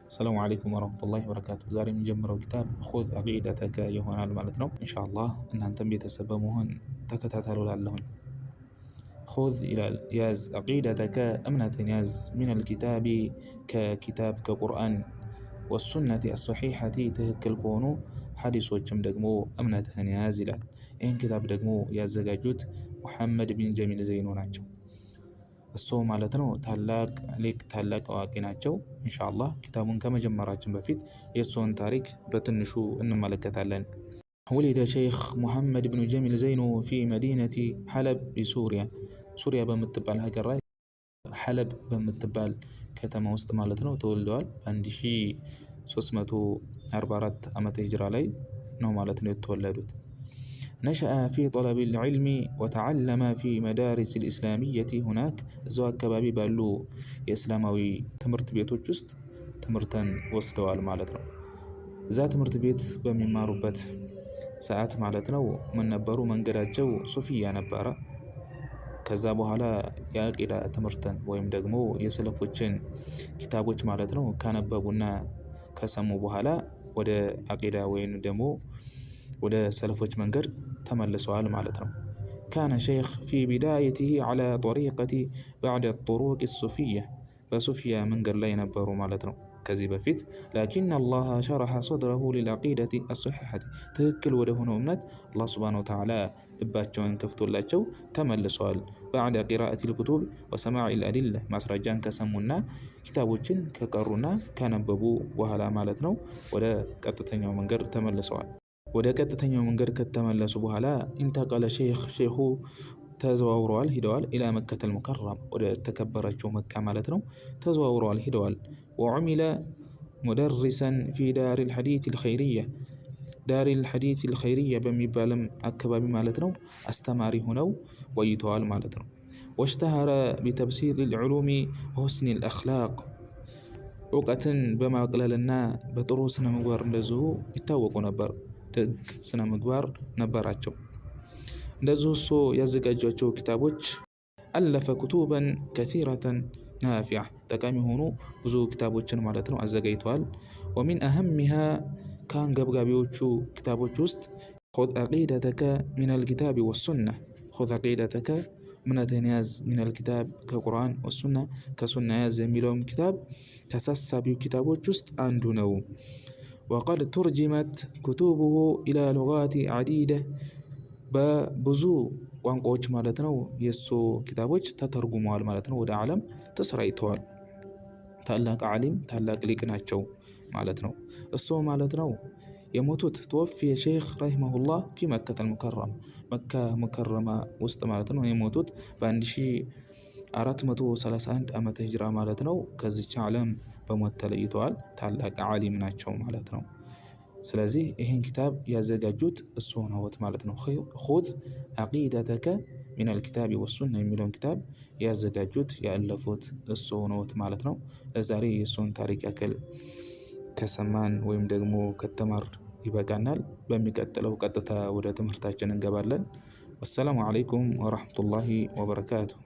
السلام عليكم ورحمة الله وبركاته። ዛሬ የምንጀምረው ኪታብ خذ عقيدتك ይሆናል ማለት ነው። ኢንሻአላህ እናንተም ቤተሰብ በመሆን ተከታተሉ ላለሁኝ። خذ ይላል ያዝ፣ عقيدتك እምነትን ያዝ፣ من الكتاب ከኪታብ ከቁርአን፣ والسنة الصحيحة ትክክል ከሆኑ ሐዲሶችም ደግሞ እምነትህን ያዝ ይላል። ይህን ኪታብ ደግሞ ያዘጋጁት ሙሐመድ ቢን ጀሚል ዘይኖ ናቸው። እሱ ማለት ነው ታላቅ ሊቅ ታላቅ አዋቂ ናቸው። ኢንሻአላህ ኪታቡን ከመጀመራችን በፊት የእሱን ታሪክ በትንሹ እንመለከታለን። ولد ሼክ ሙሐመድ ብኑ ጀሚል ዘይኖ في مدينة حلب بسوريا፣ ሱሪያ በምትባል ሀገር ላይ ሐለብ በምትባል ከተማ ውስጥ ማለት ነው ተወልደዋል። በ1344 ዓመተ ሂጅራ ላይ ነው ማለት ነው የተወለዱት። نشأ في طلب العلم وتعلم في مدارس الإسلامية هناك፣ እዛው አካባቢ ባሉ የእስላማዊ ትምህርት ቤቶች ውስጥ ትምህርትን ወስደዋል ማለት ነው። እዛ ትምህርት ቤት በሚማሩበት ሰዓት ማለት ነው ምን ነበሩ? መንገዳቸው ሱፊያ ነበረ። ከዛ በኋላ የአቂዳ ትምህርትን ወይም ደግሞ የሰለፎችን ኪታቦች ማለት ነው ካነበቡና ከሰሙ በኋላ ወደ አቂዳ ወይም ደግሞ ወደ ሰለፎች መንገድ ተመልሰዋል ማለት ነው። كان ሼክ في بدايته على طريقة بعض الطرق الصوفية፣ በሱፊያ መንገድ ላይ ነበሩ ማለት ነው ከዚህ በፊት። لكن الله شرح صدره للعقيدة الصحيحة፣ ትክክል ወደ ሆነው እምነት አላህ سبحانه وتعالى ልባቸውን ከፍቶላቸው ተመልሰዋል። بعد قراءة الكتب وسماع الأدلة፣ ማስረጃን ከሰሙና ኪታቦችን ከቀሩና ካነበቡ በኋላ ማለት ነው ወደ ቀጥተኛው መንገድ ተመልሰዋል። ወደ ቀጥተኛው መንገድ ከተመለሱ በኋላ انتقل ሼክ፣ ሼኹ ተዘዋውረዋል ሂደዋል። إلى مكة المكرمة፣ ወደ ተከበረችው መካ ማለት ነው ተዘዋውረዋል ሂደዋል። وعمل مدرسا في دار الحديث الخيرية፣ دار الحديث الخيرية በሚባልም አካባቢ ማለት ነው አስተማሪ ሆነው ቆይተዋል ማለት ነው። واشتهر بتبسيط العلوم وحسن الأخلاق፣ እውቀትን በማቅለልና በጥሩ ስነ ምግባር እንደዚሁ ይታወቁ ነበር። ደግ ስነ ምግባር ነበራቸው። እንደዚሁ እሱ ያዘጋጇቸው ኪታቦች ألف كتبا كثيرة نافعة፣ ጠቃሚ የሆኑ ብዙ ኪታቦችን ማለት ነው አዘጋጅተዋል። ومن أهمها፣ ከአንገብጋቢዎቹ ኪታቦች ውስጥ خذ عقيدتك من الكتاب والسنة፣ خذ عقيدتك እምነትህን ያዝ፣ من الكتاب ከቁርአን፣ والسنة ከሱና ያዝ የሚለውም ኪታብ ከሳሳቢው ኪታቦች ውስጥ አንዱ ነው። وقد ترجمت كتبه إلى لغات عديدة፣ በብዙ ቋንቋዎች ማለት ነው የእሱ ኪታቦች ተተርጉመዋል ማለት ነው፣ ወደ ዓለም ተሰራጭተዋል። ታላቅ ዓሊም ታላቅ ሊቅ ናቸው ማለት ነው። እሱ ማለት ነው የሞቱት توفي ሼክ رحمه الله في مكة المكرمة፣ መካ ሙከረማ ውስጥ ማለት ነው የሞቱት በ1431 ዓመተ ሂጅራ ማለት ነው። ከዚች ዓለም በሞት ተለይተዋል። ታላቅ ዓሊም ናቸው ማለት ነው። ስለዚህ ይህን ኪታብ ያዘጋጁት እሱ ነዎት ማለት ነው። خذ عقيدتك من الكتاب والسنة የሚለውን ኪታብ ያዘጋጁት ያለፉት እሱ ነዎት ማለት ነው። ለዛሬ የእሱን ታሪክ ያክል ከሰማን ወይም ደግሞ ከተማር ይበቃናል። በሚቀጥለው ቀጥታ ወደ ትምህርታችን እንገባለን። والسلام عليكم ورحمة الله وبركاته።